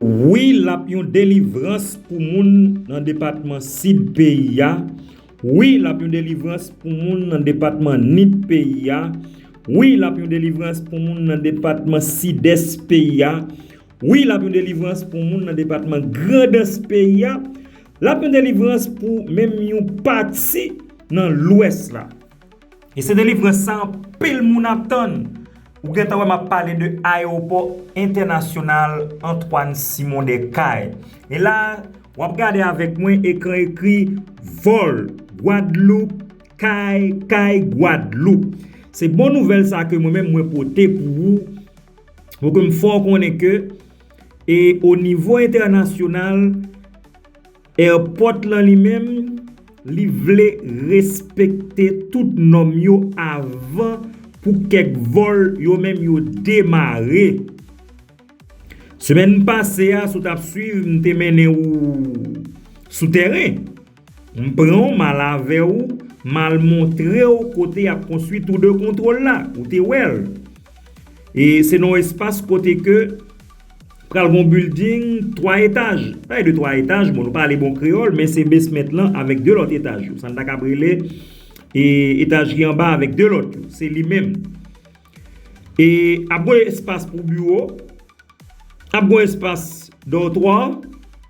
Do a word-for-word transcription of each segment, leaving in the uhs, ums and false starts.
Wi, l ap yon delivrans pou moun nan depatman Sid peyi a. Wi, l ap yon delivrans pou moun nan depatman Nip peyi a. Wi, l ap yon delivrans pou moun nan depatman Sidès peyi a. Wi, l ap yon delivrans pou moun nan depatman Grandans peyi a. L ap yon delivrans pou menm yon pati nan Lwès la. E se delivrans sa anpil moun ap tann. Ou gentan wè m ap pale de ayewopò entènasyonal Antoine Simon Descailles. E la, w ap gade avèk mwen ekran ekri vòl Gwadloup, Kay, Kay, Gwadloup. Se bon nouvèl sa ke mwen menm mwen pote pou ou, pou ke m fè w konnen ke e o nivo entènasyonal, airport lan li menm, li vle respekte tout nòm yo avan pou kèk vòl yo menm yo demare. Semèn pase a, si w t ap swiv, m te mennen ou sou tèren. M pran w, m al avè w, m al montre w kote y ap konstwi tou de kontwòl la. Ou te wè l. E se nan yon espas kote ke pral gon building twa etaj. Pale de twa etaj, bon, nou pale bon kreyòl, men se basement lan avèk de lòt etaj yo. Sa n ta kab rele e etaj ki anba avèk de lòt yo. Se li menm. E ap gon espas pou biwo, ap gon espas dòtwa,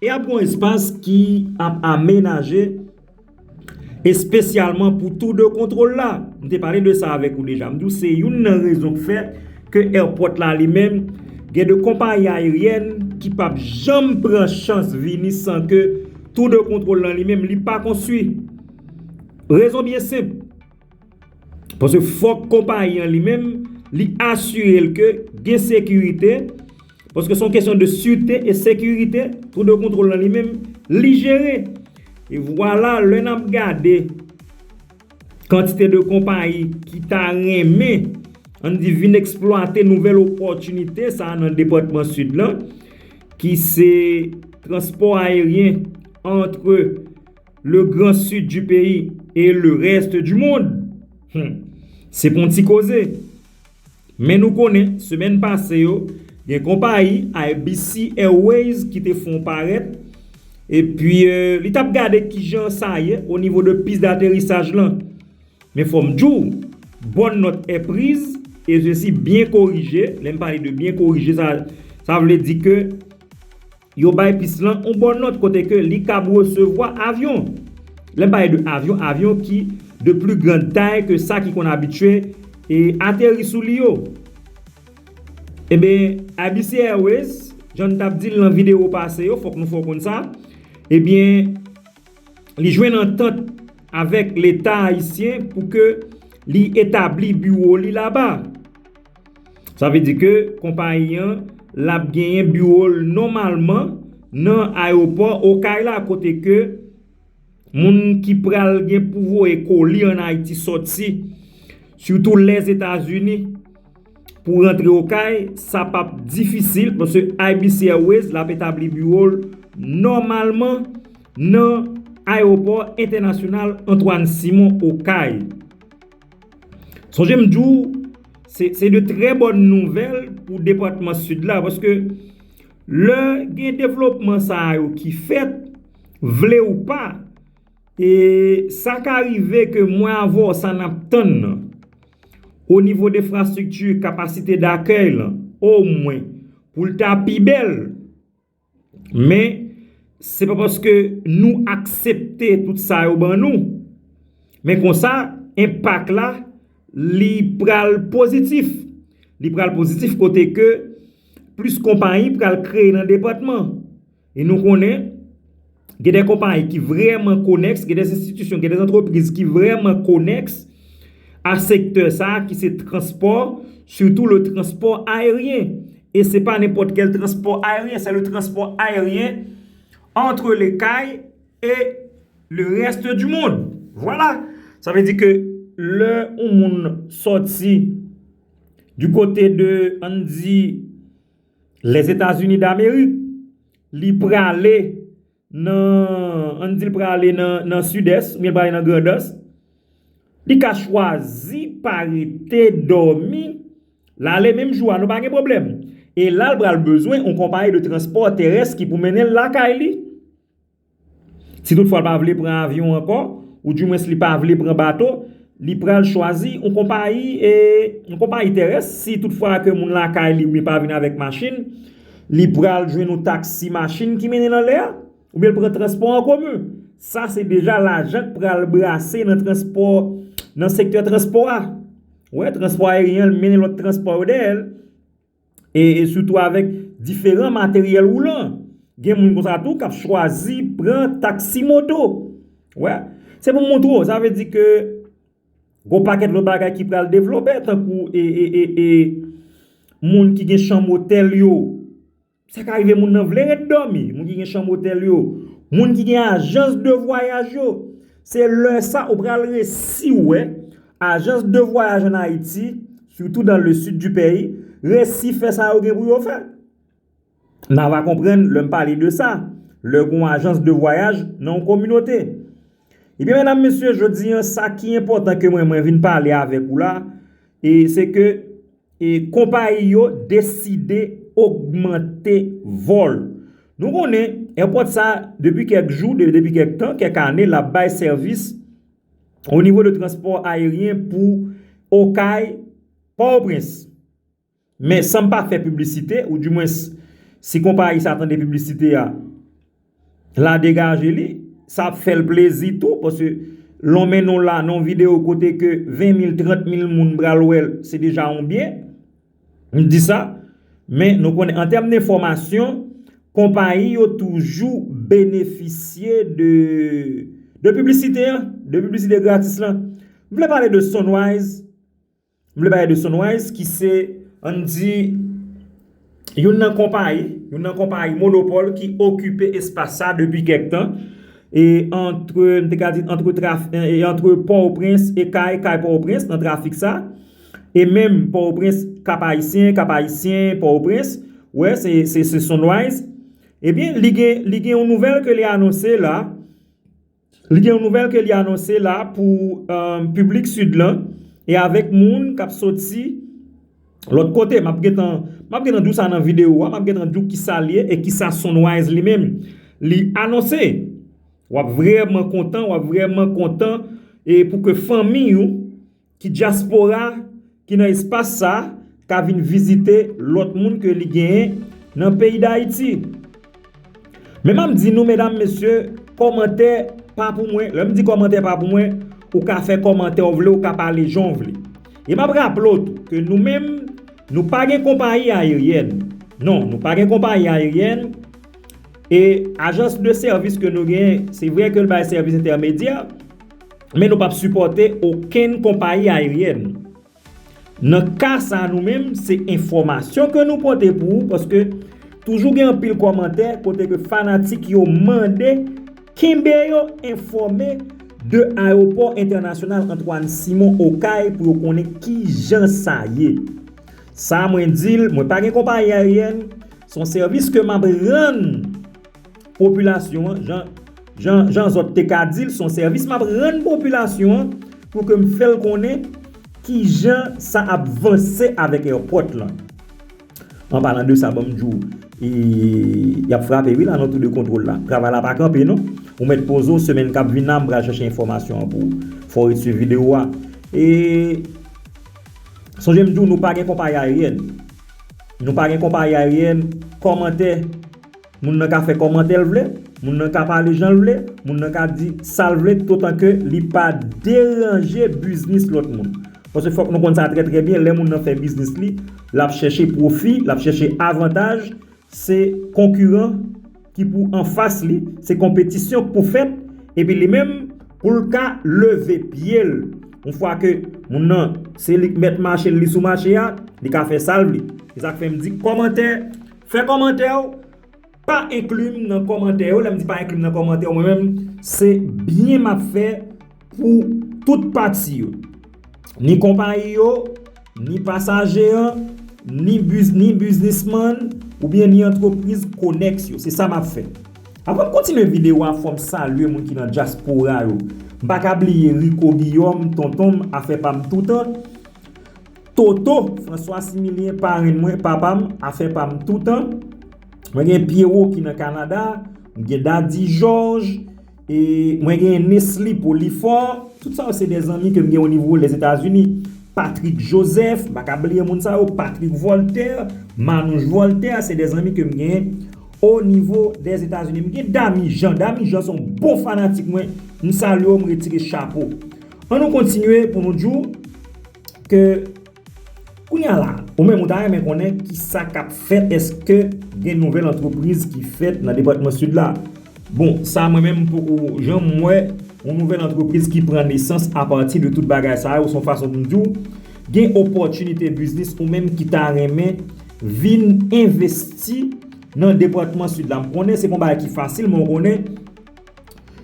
e ap gon espas ki ap amenaje espesyalman pou tou de kontwòl la. M te pale de sa avèk ou deja. M di w se youn nan rezon k fè ke airport la li menm, gen de konpayi ayeryèn ki p ap janm pran chans vini san ke tou de kontwòl lan li menm li pa konstwi. Rezon byen senp. Paske fòk konpayi an li menm, li asire l ke gen sekirite, paske se yon kesyon de sirte e sekirite, tou de kontwòl lan li menm, li jere. E vwala, lè n ap gade kantite de konpayi ki ta renmen, ann di, vin eksplwate nouvèl opòtinite sa a nan depatman Sid lan, ki se transpò ayeryen entre le Grand Sud du pays et le reste du monde. Hmm. Se pa yon ti koze. Men nou konnen, semèn pase yo, gen konpayi I B C Airways ki te fè yon parèt, epi euh, li t ap gade kijan sa ye o nivo de pis daterisaj lan. Men fò m di w, bonne note est prise et ceci bien corrigé. Lè m pale de byen korije, sa, sa vle di ke yo bay pis lan yon bòn nòt kote ke li kab resevwa avyon. Lè m pale de avyon, avyon ki de plus grande taille ke sa ki konn abitye e ateri sou li yo. Ebyen, I B C Airways, jan n t ap di l nan videyo pase yo, fòk nou fè w konn sa, ebyen, li jwenn antant avèk Leta ayisyen pou ke li etabli biwo li laba. Sa vle di ke konpayi an l ap genyen biwo l nòmalman nan ayewopò Okay la, kote ke moun ki pral gen pou voye koli ann Ayiti sòti, sitou Lèzetazini, pou rantre Okay, sa p ap difisil, paske I B C Airways l ap etabli biwo l nòmalman nan ayewopò entènasyonal Antoine Simon Okay. Sonje m di w, se, se de trè bòn nouvèl pou depatman Sid la, paske lè gen devlopman sa a yo ki fèt, vle ou pa, e sa ka rive ke mwen avè w sa n ap tann nan, o nivo de enfrastrikti, kapasite dakèy lan, omwen, pou l ta pi bèl. Men, se pa paske nou aksepte tout sa yo ban nou. Men konsa, enpak la, li pral pozitif. Li pral pozitif kote ke plis konpayi pral kreye nan depatman. E nou konnen, gen de konpayi ki vrèman konèks, gen de enstitisyon, gen de antrepriz ki vrèman konèks a sektè sa a ki se transpò, sitou le transpò ayeryen. E se pa nenpòt kèl transpò ayeryen, se le transpò ayeryen entre les Cayes et le reste du monde. Vwala. Sa vle di ke lè yon moun sòti du kote de, ann di, Lèzetazini Damerik, li prale nan, ann di l prale nan, nan Sidès, oubyen l prale nan Grandans, li ka chwazi pa rete dòmi, l ale menm jou a, nou pa gen pwoblèm. E la, l pral bezwen yon konpayi de transpò terès ki pou mennen l lakay li. Si toutfwa l pa vle pran avyon ankò, oudimwens li pa vle pran bato, li pral chwazi yon konpayi, e, yon konpayi terès. Si toutfwa ke moun lakay li oubyen pa vin avèk machin, li pral jwenn yon taksi machin ki mennen l anlè a, oubyen l pran transpò an komen. Sa se deja lajan k pral brase nan transpò, nan sektè transpò a. Wè, transpò ayeryen an, l mennen lòt transpò yo dèyè l. E, e sitou avèk diferan materyèl woulan. Gen moun konsa tou k ap chwazi pran taksi moto. Wè, se pou m montre w, sa vle di ke gon pakèt lòt bagay ki pral devlope, tankou, e, e, e, e, moun ki gen chanm otèl yo. Sa ka rive moun nan vle ret dòmi, moun ki gen chanm otèl yo, moun ki gen ajans de vwayaj yo. Se lè sa ou pral resi wè ajans de vwayaj an Ayiti, surtout dans le sud du pays, resi fè sa yo gen pou yo fè. N a va konprann lè m pale de sa, lè gon ajans de vwayaj nan yon kominote. Ebyen, medam, mesye, jodi an, sa ki enpòtan ke mwen, mwen vin pale avèk ou la, e se ke, e, konpayi yo deside ogmante vòl. Nou konnen, èpòt sa, depi kèk jou, de-, depi kèk tan, kèk ane, l ap bay sèvis o nivo de transpò ayeryen pou Okay, Pòtoprens. Men san m pa fè piblisite, oudimwens, si konpayi sa tande piblisite a, l a degaje li, sa ap fè l plezi tou, paske l mennen w la nan yon videyo kote ke ven mil, trant mil moun pral wè l, se deja yon byen. M di sa, men nou konnen, an tèm de enfòmasyon, konpayi yo toujou benefisye de, de piblisite an, de piblisite gratis lan. M vle pale de Sunrise, M vle pale de Sunrise, ki se, ann di, youn nan konpayi, youn nan konpayi monopòl ki okipe espas sa depi kèk tan. E antre, m te ka di, antre traf-, e antre Pòtoprens e Kay, Kay Pòtoprens nan trafik sa. E menm Pòtoprens, Kap Ayisyen, Kap Ayisyen, Pòtoprens. Wè, se, se, se Sunrise. Ebyen, li gen, li gen yon nouvèl ke li anonse la. Li gen yon nouvèl ke li anonse la pou, eh, piblik Sid lan e avèk moun k ap soti lòt kote. M ap gentan, m ap gentan di w sa nan videyo a, m ap gentan di w kisa l ye e kisa Sunrise li menm li anonse. W ap vrèman kontan, w ap vrèman kontan e pou ke fanmi w ki dyaspora, ki nan espas sa, ka vin vizite lòt moun ke li genyen nan peyi Dayiti. Men m ap di nou, medam, mesye, kòmantè pa pou mwen. Lè m di kòmantè pa pou mwen, ou ka fè kòmantè w vle, ou ka pale jan w vle. E m ap raple w tou ke nou menm, nou pa gen konpayi ayeryèn. Non, nou pa gen konpayi ayeryèn. E ajans de sèvis ke nou genyen, se vre ke l bay sèvis entèmedyè, men nou p ap sipòte okenn konpayi ayeryèn. Nan ka sa a, nou menm, se enfòmasyon ke nou pote pou ou, paske toujou gen anpil kòmantè kote ke fanatik yo mande kenbe yo enfòme de ayewopò entènasyonal Antoine Simon Okay pou yo konnen kijan sa ye. Sa mwen di l, mwen pa gen konpayi ayeryèn, se yon sèvis ke m ap rann popilasyon an, jan, jan, jan zòt te ka di l, se yon sèvis m ap rann popilasyon an pou ke m fè l konnen kijan sa ap vanse avèk èpòt lan. An palan de sa, ban m di w, e, y ap frape, wi, la, nan tou de kontwòl la. Travay la pa kanpe, non. Ou mèt poze w, semèn k ap vin la, m pral chèche enfòmasyon an pou ou. Fò w ret swiv videyo a. E, sonje m di w, nou pa gen konpayi ayeryèn. Nou pa gen konpayi ayeryèn, kòmantè. Moun nan ka fè kòmantè l vle, moun nan ka pale jan l vle, moun nan ka di sa l vle, toutotan ke li pa deranje biznis lòt moun. Paske fòk nou konn sa trè, trè byen, lè moun nan fè biznis li, l ap chèche pwofi, l ap chèche avantaj, se konkiran ki pou anfas li, se konpetisyon k pou fèt, epi li menm, pou l ka leve pye l. Yon fwa ke moun nan, se li k mèt mache l, li sou mache a, li ka fè sa l vle. Se sa k fè m di kòmantè, fè kòmantè w, pa enkli m nan kòmantè yo. Lè m di pa enkli m nan kòmantè yo, mwen menm, se byen m ap fè pou tout pati yo. Ni konpayi yo, ni pasaje an, ni biz-, ni biznismann, oubyen ni antrepriz konèks yo. Se sa m ap fè. Avan m kontinye videyo a, fò m salye moun ki nan dyaspora yo. M pa ka bliye Rico Guillaume, tonton m, afè pa m toutan. Toto, François Similien, parenn mwen, papa m, afè pa m toutan. Mwen gen Pierrot ki nan Kanada, mwen gen Daddy George, e mwen gen Nesly Polifor. Tout sa yo se de zanmi ke m gen o nivo Lèzetazini. Patrick Joseph, m pa ka bliye moun sa yo, Patrick Voltaire, Manouche Voltaire, se de zanmi ke m gen o nivo Lèzetazini. M gen Dami Jean. Dami Jean se yon bon fanatik mwen. M salye w, m retire chapo. An nou kontinye pou nou di w ke kounye a la, ou menm ou ta renmen konnen ki sa k ap fèt, èske gen nouvèl antrepriz ki fèt nan depatman Sid la? Bon, sa mwen menm m poko janm wè yon nouvèl antrepriz ki pran nesans apati de tout bagay sa yo, se yon fason pou m di w, gen opòtinite biznis ou menm ki ta renmen vin envesti nan depatman Sid la. M konnen se pa yon bagay ki fasil, men w konnen,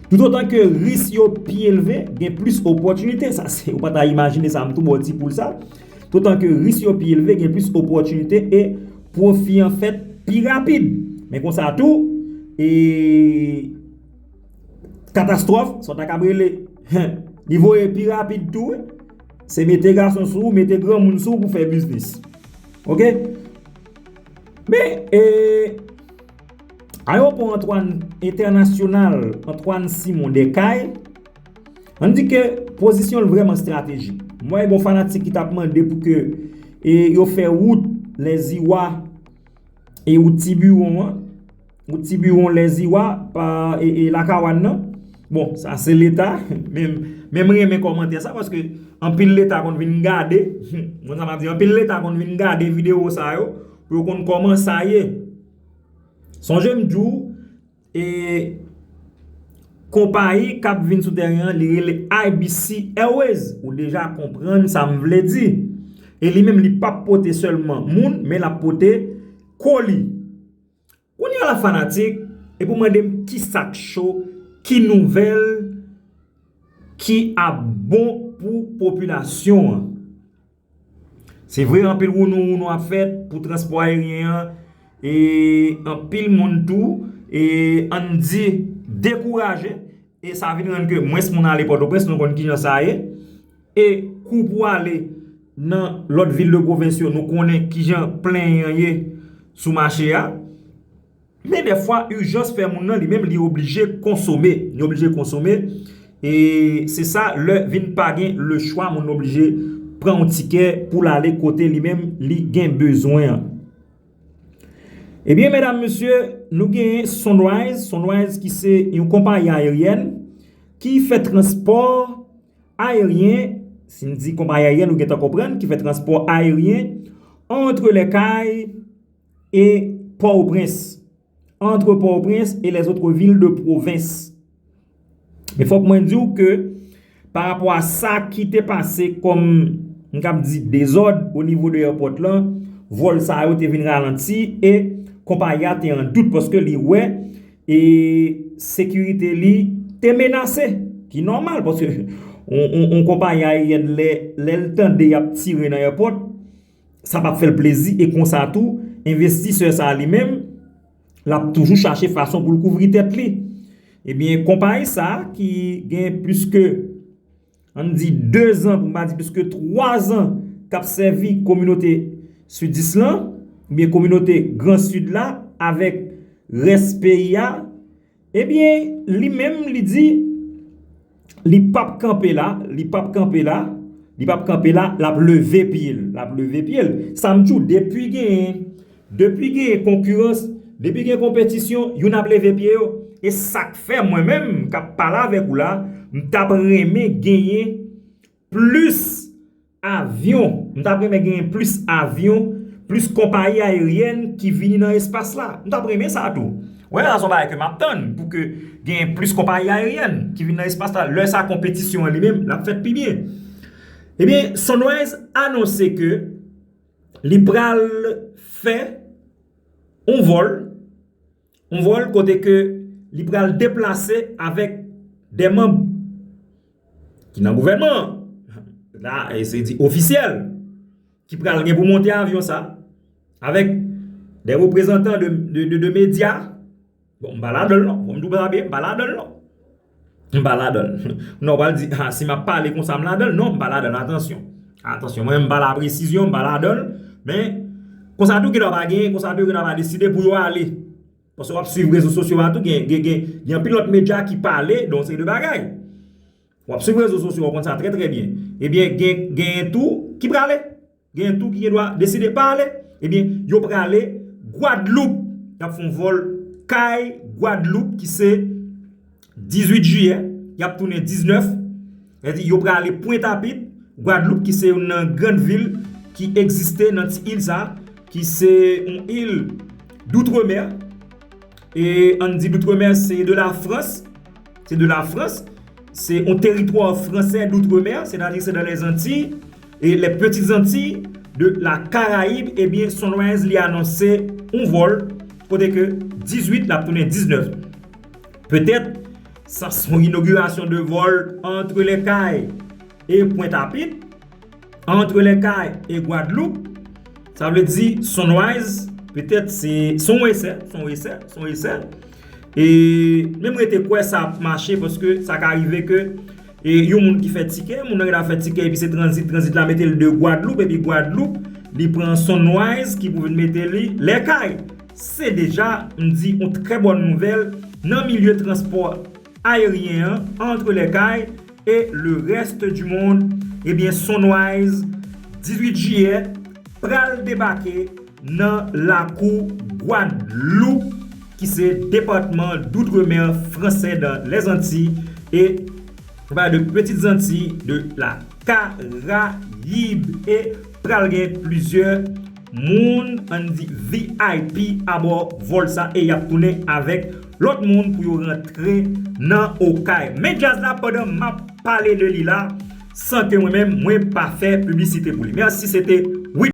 toutotan ke risk yo pi elve, gen plis opòtinite. Sa se, ou pa ta imajine sa, m tou ba w ti poul sa. Toutotan ke risk yo pi elve, gen plis opòtinite e pwofi an fèt pi rapid. Men konsa tou, e katastwòf, sa w ta kab rele, li voye pi rapid tou, wi. Se mete gason sou ou, mete granmoun sou ou pou fè biznis. Oke? Men, e, ayewopò Antoine, entènasyonal Antoine Simon Descailles, ann di ke pozisyon l vrèman estratejik. M wè gen fanatik ki t ap mande pou ke, e, yo fè wout Lèziwa e wout Tibiwon an, wout Tibiwon Lèziwa pa, e, e, Lakawann nan. Bon, sa se Leta. Men, men m renmen kòmantè sa paske anpil Leta konn vin gade, mwen sa m ap di, anpil Leta konn vin gade videyo sa yo pou yo konn kòman sa ye. Sonje m di w, e, konpayi k ap vin sou teren an, li rele I B C Airways. Ou deja konprann sa m vle di. E li menm, li p ap pote sèlman moun, men l ap pote koli. Kounye a la, fanatik, epi w mande m ki sa k cho, ki nouvèl ki ap bon pou popilasyon an. Se vre, anpil wounou wounou ap fèt pou transpò ayeryen an, e anpil moun tou, e ann di, dekouraje, e sa vin rann ke mwens moun ale Pòtoprens, nou konn kijan sa ye, e kou pou ale nan lòt vil de pwovens yo, nou konnen kijan plenyen an ye sou mache a. Men dèfwa, ijans fè moun nan, li menm, li oblije konsome. Li oblije konsome. E se sa, lè vin pa gen lechwa, moun oblije pran yon tikè pou l ale kote li menm, li gen bezwen an. Ebyen, medam, mesye, nou genyen Sunrise. Sunrise ki se yon konpayi ayeryèn ki fè transpò ayeryen, si n di konpayi ayeryèn, ou gentan konprann, ki fè transpò ayeryen entre les kay e Pòtoprens, entre Port-au-Prince et les autres villes de province. Men fòk mwen di w ke pa rapò a sa ki te pase kòm, m kab di, dezòd o nivo de airport lan, vòl sa yo te vin ralanti e konpayi a te an dout paske li wè e sekirite li te menase, ki nòmal paske yon, yon, yon konpayi ayeryèn lè, lè l tande y ap tire nan airport, sa p ap fè l plezi, e konsa tou, envestisè sa a li menm, l ap toujou chache fason pou l kouvri tèt li. Ebyen, konpayi sa a ki gen plis ke, ann di, de zan, pou m pa di plis ke twa zan, k ap sèvi kominote Sidis lan, oubyen kominote Gran Sid la, avèk rès peyi a, ebyen, li menm, li di, li p ap kanpe la, li p ap kanpe la, li p ap kanpe la, l ap leve pye l, l ap leve pye l. Sa m di w, depi gen, depi gen konkirans, depi gen konpetisyon, youn ap leve pye yo. E sa k fè mwen menm, k ap pale avèk ou la, m t ap renmen genyen plis avyon. M t ap renmen genyen plis avyon, plis konpayi ayeryèn ki vini nan espas la. M t ap renmen sa tou. Wè, sa se yon bagay ke m ap tann pou ke genyen plis konpayi ayeryèn ki vin nan espas la. Lè sa, konpetisyon an li menm, l ap fèt pi byen. Ebyen, Sunrise anonse ke li pral fè yon vòl, yon vòl kote ke li pral deplase avèk de manm ki nan gouvènman an. La, e se di ofisyèl ki pral gen pou monte avyon sa, avèk de reprezantan de, de, de, de medya. Bon, m pa ladan l non. Bon, m di w sa byen, m pa ladan l non. M pa ladan l. Non, w pral di, ah, si m ap pale konsa, m ladan l. Non, m pa ladan l, atansyon. Atansyon, mwen menm m pa la presizyon, m pa ladan l, men konsa tou gen dwa pa gen, konsa tou gen dwa pa deside pou yo ale. Paske w ap swiv rezo sosyo a tou, gen, gen, gen, gen anpil lòt medya ki pale de yon seri de bagay. W ap swiv rezo sosyo, w ap konn sa trè, trè byen. Ebyen, gen, gen tou ki prale. Gen tou ki gen dwa deside pa ale. Ebyen, yo prale Gwadloup. Y ap fè yon vòl kay Gwadloup ki se dizuit jiyè, y ap tounen diznèf. Sètadi, yo prale Pwentapit, Gwadloup, ki se youn nan grann vil ki egziste nan ti il sa, ki se yon il d'outre-mer. E ann di d'outre-mer, se de la Frans. Se de la Frans. Se yon teritwa fransè d'outre-mer, sètadi se dans les Antilles. E les Petites Antilles de la Caraïbe, ebyen, Sunrise li anonse yon vòl kote ke dizuit, l ap tounen diznèf. Petèt, sa se yon inogirasyon de vòl entre les Cayes et Pointe-à-Pitre, entre les Cayes et Guadeloupe. Sa vle di Sunrise, petèt se se yon esè, se yon esè, se yon esè. E menm rete kwè sa ap mache paske sa ka rive ke e yon moun ki fè tikè, moun nan gentan fè tikè epi se tranzit, tranzit la mete l de Gwadloup, epi Gwadloup li pran Sunrise ki pou vin mete li Lèkay. Se deja, m di, yon trè bòn nouvèl nan milye transpò ayeryen an, entre Lèkay et le reste du monde. Ebyen, Sunrise, dizuit jiyè, pral debake nan lakou Gwadloup, ki se depatman d'outre-mer fransè dans les Antilles et, on va dire, de Petites Antilles de la Caraïbe. E pral gen plizyè moun, ann di V I P abò vòl sa e y ap tounen avèk lòt moun pou yo rantre nan Okay. Men djaz la, pandan m ap pale de li la, san ke mwen menm, mwen pa fè piblisite pou li. Mèsi, se te